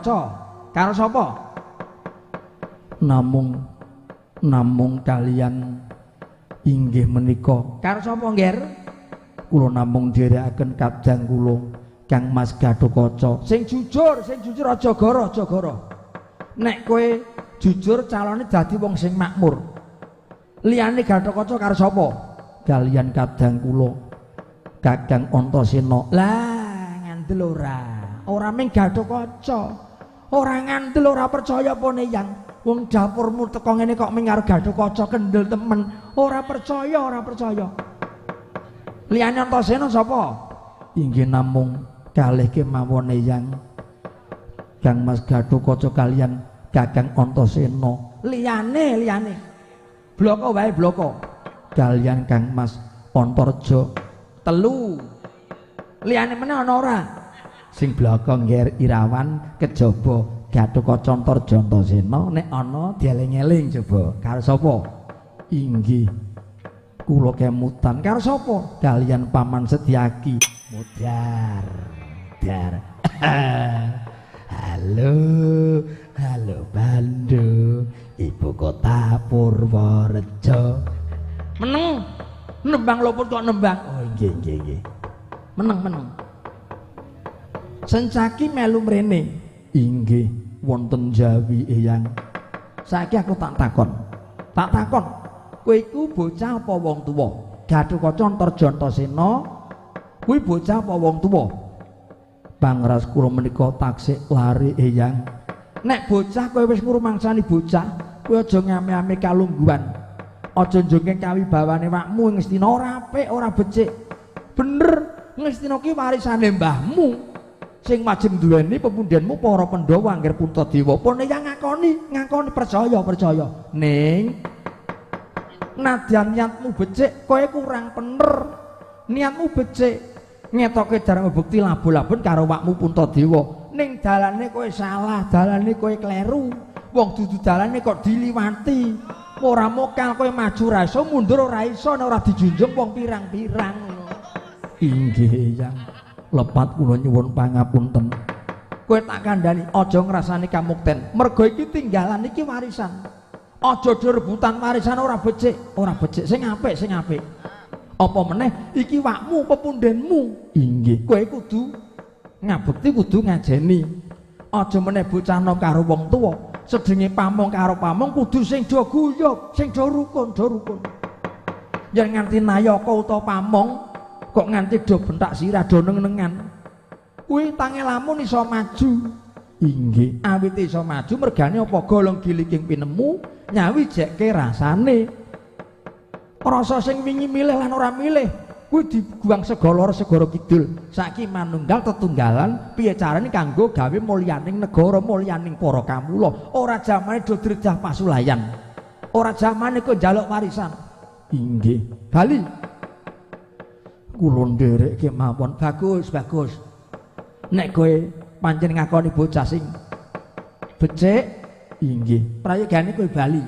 Gatotkaca. Karo sapa? Namung kalian inggih menika. Karo sapa, Ngger? Kula namung nderekaken kadang kula Kang Mas Gatotkaca. Sing jujur aja goro, aja goro. Nek kowe jujur calone dadi wong sing makmur. Liyane Gatotkaca karo sapa? Kalian kadang kula Kakang Antasena. Lah ngandel ora. Ora ming Gatotkaca. Ora ngandel ora percaya apa neyang. Wong dapurmu teko ngene kok ming karo Gatotkaca kendel temen. Ora percaya, ora percaya. Liyane Antasena sapa? Inggih namung kalih kemawon eyang Kang Mas Gatotkaca kalian Kakang Antasena. Liyane. Bloko wae bloko. Kalian Kang Mas Antarja. Telu. Liyane meneh ana ora? Sing bloko Ngger Irawan kejaba Gatotkaca Antarja Antasena nek ana dieling-eling coba. Karo sapa? Inggih kula kemutan. Karo sapa? Kalian Paman Setyaki. Modar. Dar. Halo, halo Bandung, ibu kota Purworejo. Meneng. Nembang lopot kok nembang. Oh nggih nggih nggih. Meneng. Sencaki melu mrene. Inggih wonten Jawi eyang. Saiki aku tak takon. Tak takon. Kowe iku bocah apa wong tuwa? Gatotkaca Antarja Antasena kuwi bocah apa wong tuwa? Pangras kula menika taksih lare eyang. Nek bocah kowe wis ngrumangsani bocah, kowe aja ngame-ame kalungguhan. Aja njongkeng kawibawane wakmu ing Ngastina ora apik, ora becik. Bener, Ngastina ki warisane mbahmu. Sing wajib duweni pepundhenmu para Pandhawa angger Puntadewa. Pone yang ngakoni percaya. Ning nadyan niatmu becik, kowe kurang bener. Niatmu becik, ngetoke dharma bukti labu-labun karo wakmu Puntadewa. Ning dalane kowe salah, dalane kowe kleru. Wong dudu dalane kok diliwati. Ora mokal kowe maju ra iso, mundur ora iso nek ora dijunjung wong pirang-pirang ngono. Inggih, Yang. Lepat kula nyuwun pangapunten. Kowe tak kandhani aja ngrasani kamukten. Mergo iki tinggalan iki warisan. Aja do rebutan warisan ora becik, ora becik. Sing apik, sing apik. Apa meneh iki wakmu pepundhenmu. Inggih. Kowe kudu ngabekti, kudu ngajeni. Aja meneh bocah nom karo wong tuwa, sedenge pamong karo pamong kudu sing do guyub, sing do rukun, do rukun. Yen nganti nayaka utawa pamong kok nganti do bentak sirah do neng-nengan, kuwi tange lamun iso maju. Inggih. Awit iso maju mergane apa golong giliking pinemu nyawijekke rasane. Rasa sing wingi milih lan ora milih kuwi dibuang segala segara kidul. Saiki manunggal tetunggalan piye carane kanggo gawe mulyaning negara, mulyaning para kamula. Ora jamane do drejah pasulayan. Ora jamane kok njaluk warisan. Inggih. Bali. Kula nderek kemawon. Bagus, bagus. Nek kowe pancen ngakoni bocah sing becik, inggih. Prayogane kowe bali.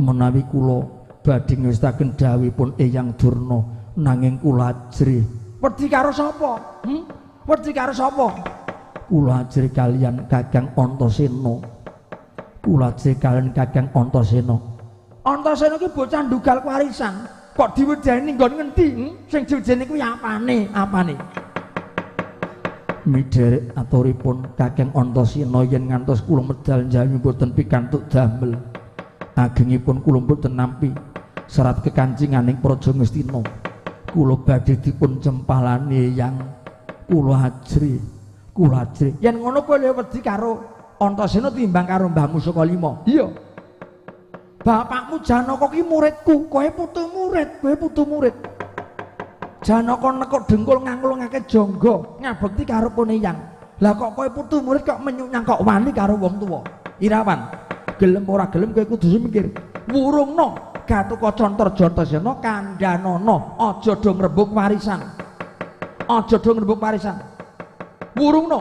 Menawi kula badhe ngestaken dawuhipun Eyang Durna, nanging kula ajrih. Wedi karo sapa? Wedi karo sapa? Kula ajrih kalian Kakang Antasena. Kula ajrih kalian Kakang Antasena. Antasena ki bocah ndugal warisan. Kok diwedeni nggon ngendi? Sing diwedeni kuwi apane? Apane? Midherek aturipun Kakang Antasena yen ngantos kula medal njawi mboten pikantuk damel. Agengipun kula mboten nampi serat kekancinganing Praja Ngastina. Kula badhe dipun cempalani yang kula ajrih, kula ajrih. Yen ngono kowe luwih wedi karo Antasena timbang karo Mbahmu Sukalima. Iya. Bapakmu Janaka ki muridku, kowe putu murid, kowe putu murid. Janaka nekuk dengkul nganglungake jangga, ngabekti karo Poneyang. Lah kok kowe putu murid kok menyunyang kok wani karo wong tuwa. Irawan, gelem ora gelem kowe kudu mikir. Wurungno Gatotkaca Antarja Antasena kandhanana, aja do ngrembug warisan. Aja do ngrembug warisan. Wurungno.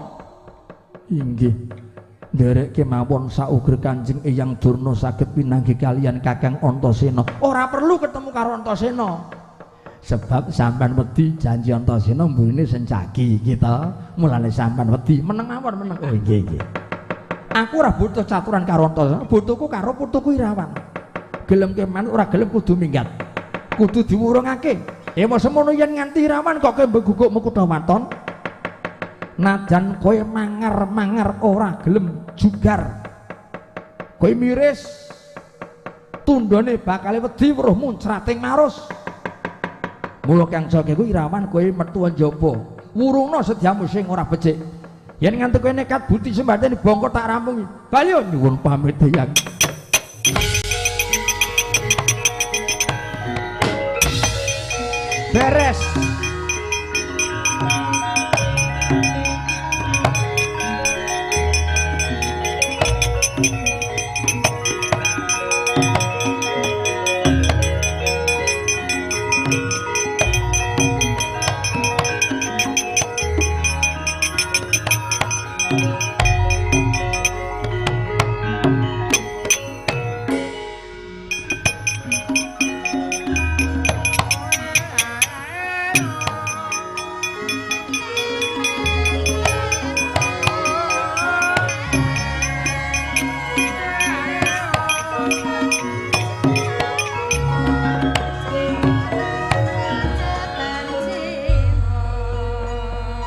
Inggih. Nderek kemawon sauger Kanjeng Eyang Durna saged pinanggih kalian Kakang Antasena. Ora perlu ketemu karo Antasena. Sebab sampean wedi janji Antasena mburine sencaki kita. Mulane sampean wedi. Meneng mawon, meneng. Oh nggih nggih. Aku ora butuh caturan karo Antasena, butuhku karo putuku Irawan. Gelem keman ora gelem kudu minggat. Kudu diwurungake. Ema semono yen nganti Irawan kok kowe guguk mekutha waton. Najan kowe mangar-mangar ora gelem jugar. Kowe miris tundhone bakale wedi weruh muncrating marus. Mula kang jake kuwi Irawan kowe metu njaba. Wurungna sedyamu sing ora becik. Yen nganti kowe nekat buti sembadane bongko tak rampungi. Bali nyuwun pamit Eyang. Beres.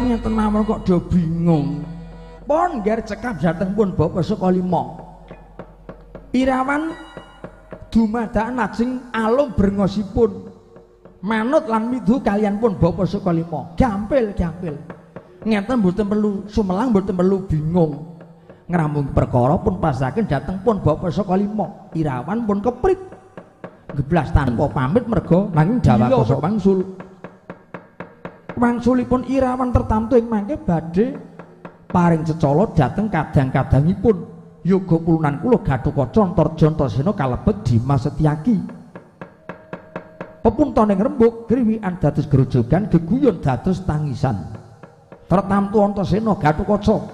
Ngeten mawon kok do bingung. Pun ngger cekap dhateng pun Bapak Sukalima. Irawan dumadakan lajeng alung brengosipun manut lan midhu kaliyan pun Bapak Sukalima. Gampil-gampil. Ngeten mboten perlu sumelang, mboten perlu bingung. Ngrambung perkara pun pasrahaken dhateng pun Bapak Sukalima. Irawan pun keprit. Geblas tanpa pamit merga nanging Jawaka sok wangsul. Wangsulipun Irawan tertamtu ing mangke badhe paring cecala dhateng kadang-kadangipun yoga pulunan kula Gatotkaca Antarja Antasena kalebet Dimas Setyaki. Pepuntoning rembug griwikan dados grojogan geguyon dados tangisan. Tertamtu Antasena Gatotkaca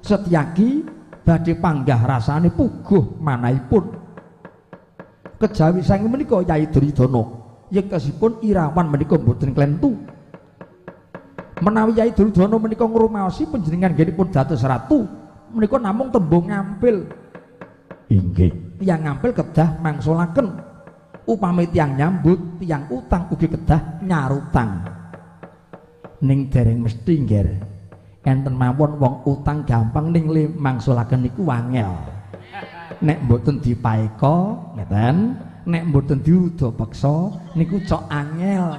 Setyaki badhe panggah rasane puguh manahipun. Kejawi saking menika Yai Duryudana yektosipun Irawan menika mboten klentu. Menawi Yai Duryudana menika ngrumaosi panjenengan nggenipun dados ratu menika namung tembung ngampil. Inggih. Tiyang ngampil kedah mangsulaken. Upami tiyang nyambut, tiyang utang ugi kedah nyarutang. Ning dereng mesti nggih. Enten mawon wong utang gampang ning le mangsulaken niku wangel. Nek mboten dipaeka ngeten, nek mboten diuda peksa niku cok angel.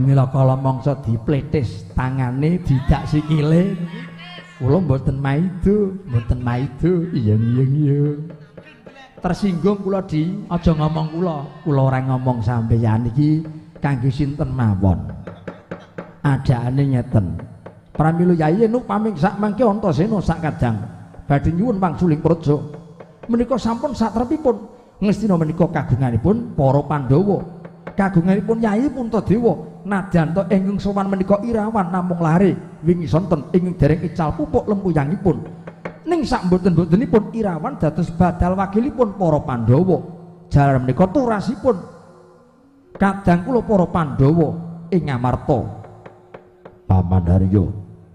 Mila kala mangsa dipletis tangane didak sikile kula mboten maido, mboten maido. Iya iya iya. Tersinggung kula di, aja ngomong kula, kula ora ngomong sampeyan iki kangge sinten mawon. Adakane ngeten. Pramila Yai yen upami sak mangke Antasena sak kadang badhe nyuwun wangsuling praja. Menika sampun satrepipun ngestina menika kagunganipun para Pandhawa. Kagunganipun Yai Puntadewa nadyan ta ingkang sowan menika Irawan namung lare wingi sonten ingkang dereng ical pupuk lempuyangipun. Ning sak mboten-mbotenipun Irawan dados badal wakilipun para Pandhawa. Jalar menika turasipun kadang kula para Pandhawa ing Amarta. Paman Haryo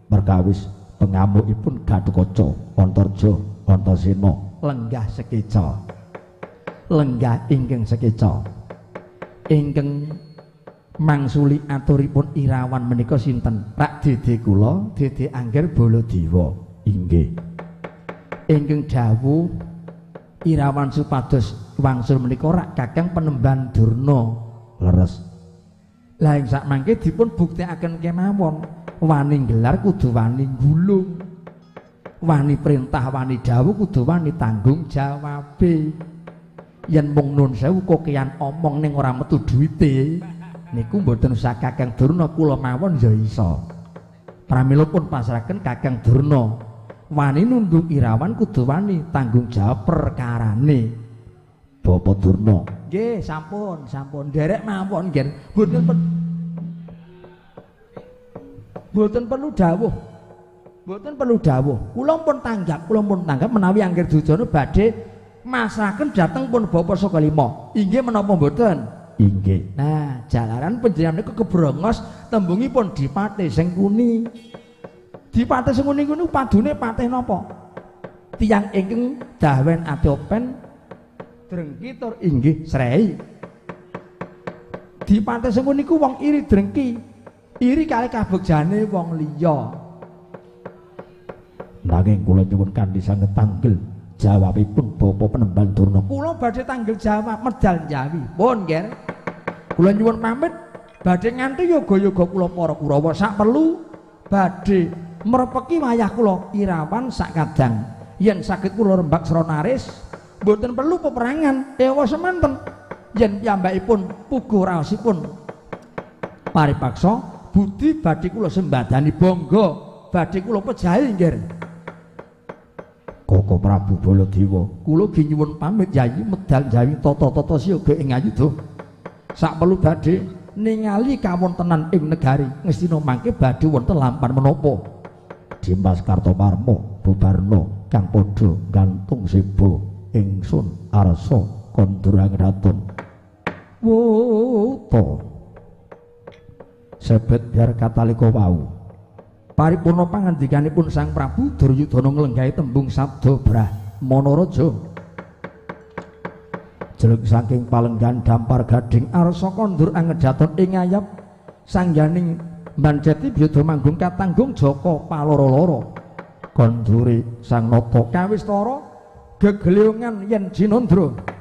perkawis pengamukipun Gatotkaca Antarja Antasena lenggah sekeca. Lenggah ingkang sekeca. Ingkang mangsuli aturipun Irawan menika sinten? Rak dede kula, Dede Angger Baladewa. Inggih. Ingkang dawuh Irawan supados wangsul menika rak Kakang Penemban Durna. Leres. Lah ing sakmangke dipun buktekaken kemawon, wani gelar kudu wani gulung. Wani perintah, wani dawuh kudu wani tanggung jawabe. Yen mung nun sewu kokean omong ning ora metu duwite niku mboten usah Kakang Durna, kula mawon ya iso. Pramila pun pasrahaken Kakang Durna. Wani nundung Irawan kudu wani tanggung jawab perkarane. Bapak Durna. Nggih, sampun, sampun nderek mawon nggih. Mboten perlu dawuh. Mboten perlu dawuh. Kula pun tanggap, kula pun tanggap menawi Angger Duryudana badhe masrahaken dhateng pun Bapak Sukalima. Inggih menapa mboten? Inggih. Nah, jalaran panjenengan niku kebrongos tembungipun Dipate Sengkuni. Dipate Sengkuni niku padune patih napa? Tiyang ingkang dahwen ati open drengki tur inggih srei. Dipate sengku niku wong iri drengki, iri kalih kabegjane wong liya. Nanging kula nyuwun kanthi sanget tanggel jawabipun Bapak Penemban Durna. Kula badhe tanggel jawab medal Jawi. Pun nggih. Kula nyuwun pamit badhe nganti yoga-yoga kula para Kurawa sak perlu badhe merpeki wayah kula Irawan sak kadang. Yen saged kula rembak sranaris mboten perlu peperangan ewa semanten. Yen piyambakipun puguh raosipun paripaksa budi badhe kula sembadani bangga badhe kula pejahi nggih. Koko Prabu Baladewa, kula gi nyuwun pamit Yayi medal Jawi tata-tata siaga ing ayudha. Sak perlu badhe ningali kawontenan ing negari Ngastina mangke badhe wonten lampan menapa. Dimas Kartomarma bubarna kang padha gantung seba ingsun arsa kondurang raton. Wuta sebet biar katalika wau. Paripurna pangandikanipun Sang Prabu Duryudana nglenggahi tembung sabda Brahmana Raja. Jelek saking palenggan dampar gading arsa kondur angedaton ing ayap sangganing Banceti Byada manggung katanggung jaka paloro-loro. Kondure Sang Nata kawistara gegleungan yen jinandra.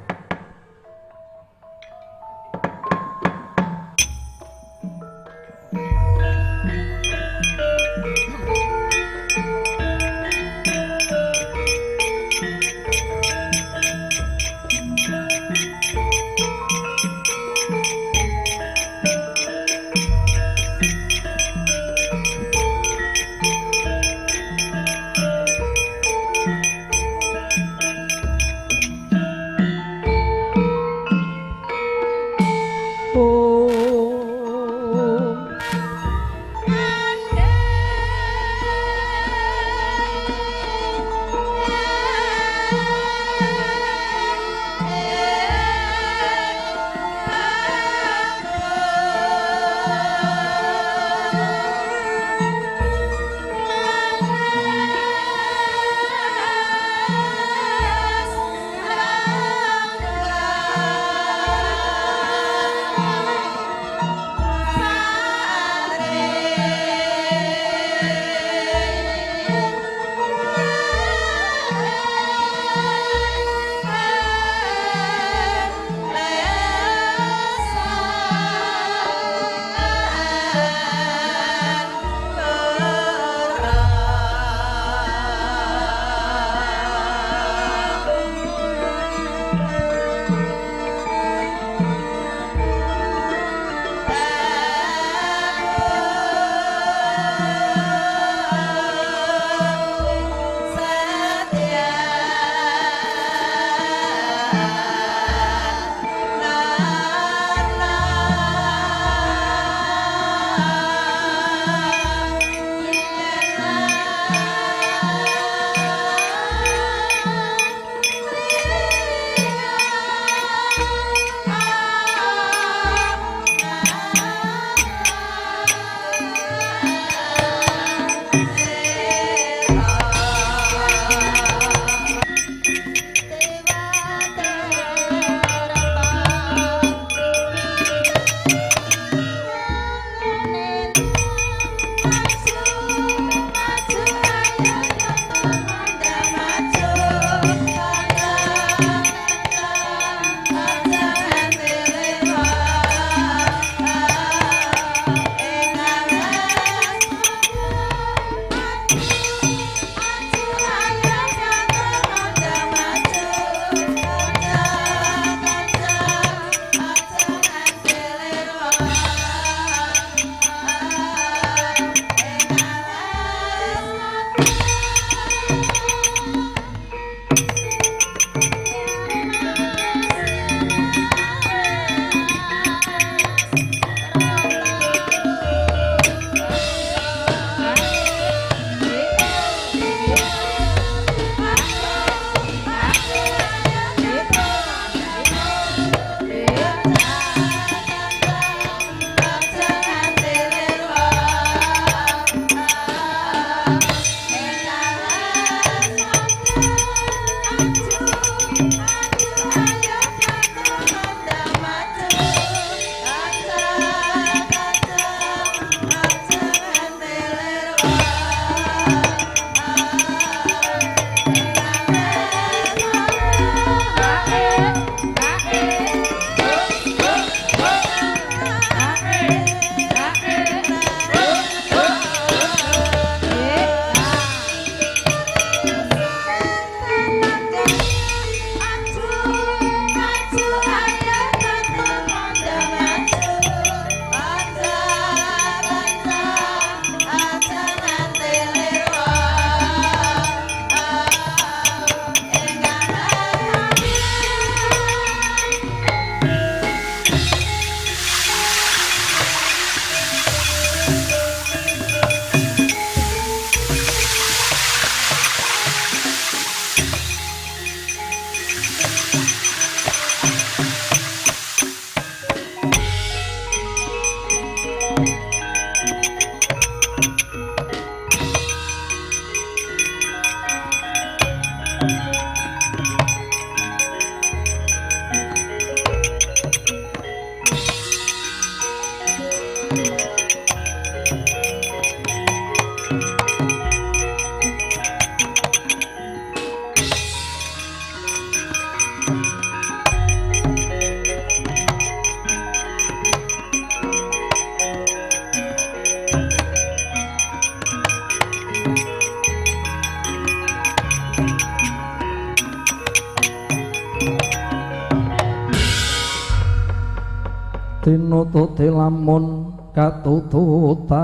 Tinutute lamun katututan,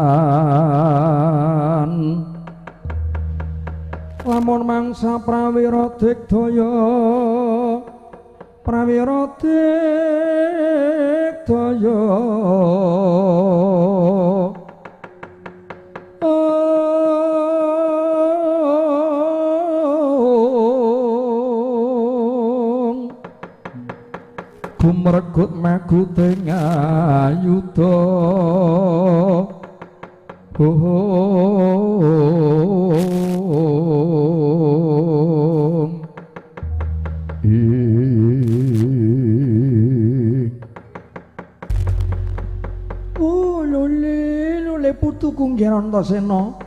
lamun mangsa prawira digdaya, prawira digdaya. Gumregut magute ngayuda, oh lole lole putuku Ngger Antasena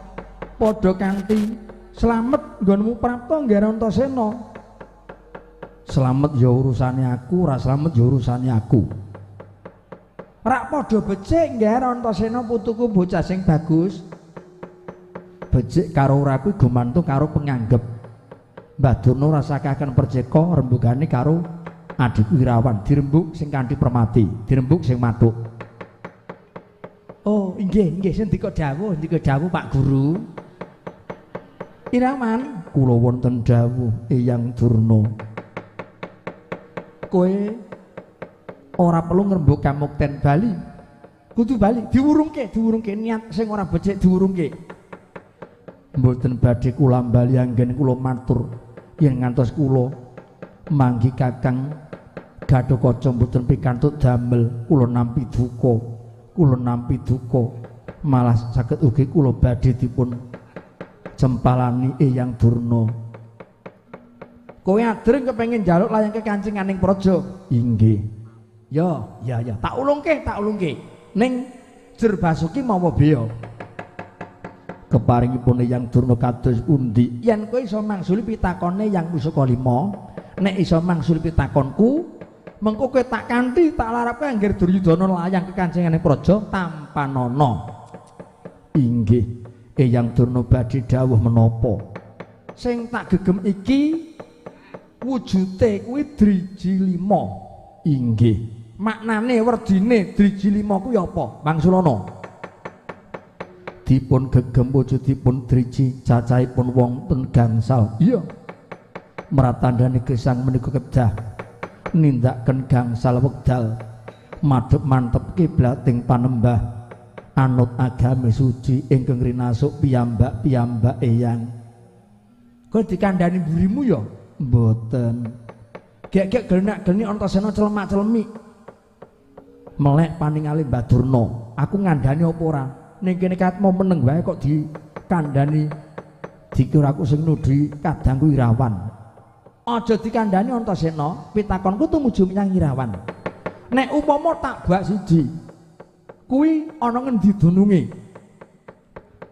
padha kanthi slamet nggonmu prapta Ngger Antasena. Slamet ya urusane aku, ora slamet ya urusane aku. Rak padha becik Ngger Antasena putuku bocah sing bagus. Becik karo ora kuwi gumantung karo penganggep. Mbah Durna rasakaken perceka rembugane karo adhiku Irawan, dirembuk sing kanthi permati, dirembuk sing mathuk. Oh, inggih inggih sendika dawuh, sendika dawuh Pak Guru. Irawan, kula wonten dawuh Eyang Durna. Kowe ora perlu ngrembug kamukten bali, kudu bali diwurungke, diwurungke niat sing ora becik diwurungke. Mboten badhe kula bali anggen kula matur yen ngantos kula manggi Kakang Gatotkaca mboten pikantuk damel, kula nampi duka, kula nampi duka, malah saged ugi kula badhe dipun cempalani Eyang Durna. Kowe adreng kepengin njaluk layang kekancinganing praja? Inggih. Ya, ya, ya. Tak ulungke, tak ulungke. Ning Jer Basuki mawa beya. Keparingipun Eyang Durna kados pundi? Yen kowe iso mangsuli pitakone Yang Pusaka 5, nek iso mangsuli pitakonku, mengko kowe tak kanthi, tak larapke angger Duryudana layang kekancinganing praja tampanana. Inggih. Eyang Durna badhe dawuh menapa? Sing tak gegem iki wujute kuwi driji 5. Inggih. Maknane werdine driji 5 kuwi apa? Wangsulana. Dipun gegem wujudipun driji cacahipun wonten gangsal. Iya. Mratandhane gesang menika kedah nindakaken gangsal wekdal madhep mantep kiblating panembah anut agami suci ingkang rinasuk piyambak-piyambak Eyang. Kowe dikandhani mburimu ya? Mboten. Gek-gek gelenak-gelenik Antasena celemak-celemik. Melek paningali Mbah Durna. Aku ngandhani apa ora? Ning kene katmo meneng wae kok dikandhani. Dikira aku sing nudhi kadangku Irawan. Aja dikandhani Antasena, pitakonku tumuju menyang Irawan. Nek upama tak bak siji, kuwi ana ngendi dununge?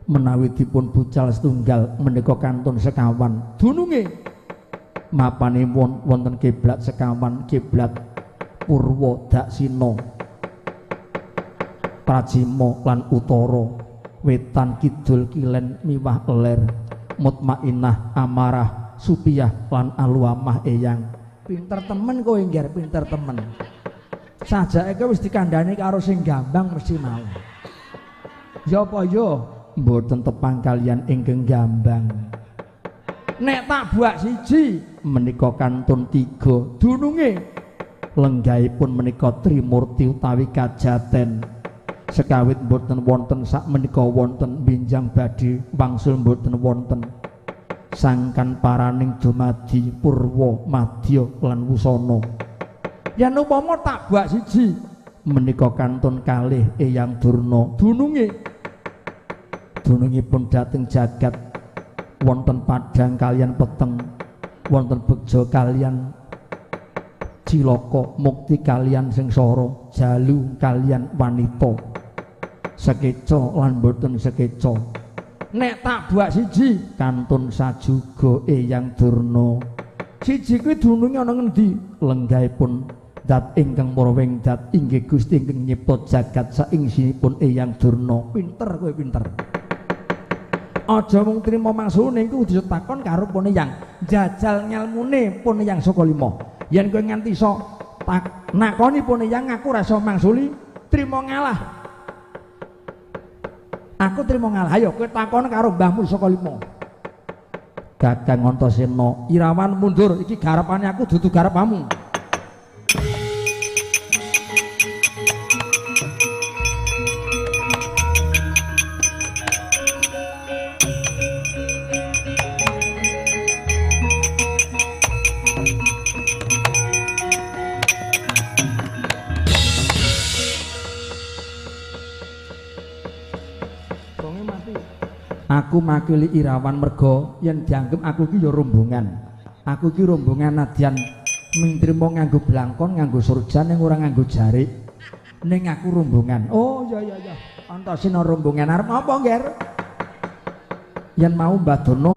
Menawi dipun bucal setunggal menika kantun sekawan dununge. Mapane wonten kiblat sekawan, kiblat purwa daksina, pracima lan utara, wetan kidul kilen miwah ler, mutmainah amarah supiyah lan aluamah Eyang. Pinter temen kowe Ngger, pinter temen. Sajake kowe wis dikandhani karo sing gambang mesti mau. Ya apa ya? Mboten tepang kalian ingkang gambang. Nek tak buak siji menika kantun 3 dununge. Lenggahipun menika Trimurti utawi kajaten. Sekawit mboten wonten sak menika wonten binjang badhe wangsul mboten wonten. Sangkan paraning dumadi purwa madya lan wusana. Yen upama tak buak siji menika kantun kalih Eyang Durna dununge. Dunungipun dhateng jagat wonten padhang kaliyan peteng, wonten begja kaliyan cilaka, mukti kaliyan sengsara, jalu kaliyan wanita, sekeca lan boten sekeca. Nek tak buak siji kantun sajuga Eyang Durna. Siji kuwi dununge ana ngendi? Lenggahipun dat ingkang marawing dat inggih Gusti ingkang nyipta jagat saingsinipun Eyang Durna. Pinter kowe, pinter. Aja mung trima mangsune iku kudu takon karo pun Eyang. Jajal ngelmune pun Eyang saka lima. Yen kowe nganti iso tak nakoni pun Eyang aku ora iso mangsuli, trima ngalah. Aku trima ngalah. Ayo kowe takon karo mbahmu saka lima. Kakang Antasena, Irawan mundur, iki garapane aku dudu garapamu. Aku makili Irawan merga yen dianggep aku iki ya rombongan. Aku iki rombongan nadyan ming trimo nganggo blangkon, nganggo surjan ning ora nganggo jarik. Ning aku rombongan. Oh iya iya iya. Antasena rombongan arep apa, Ngger? Yen mau Mbah Durna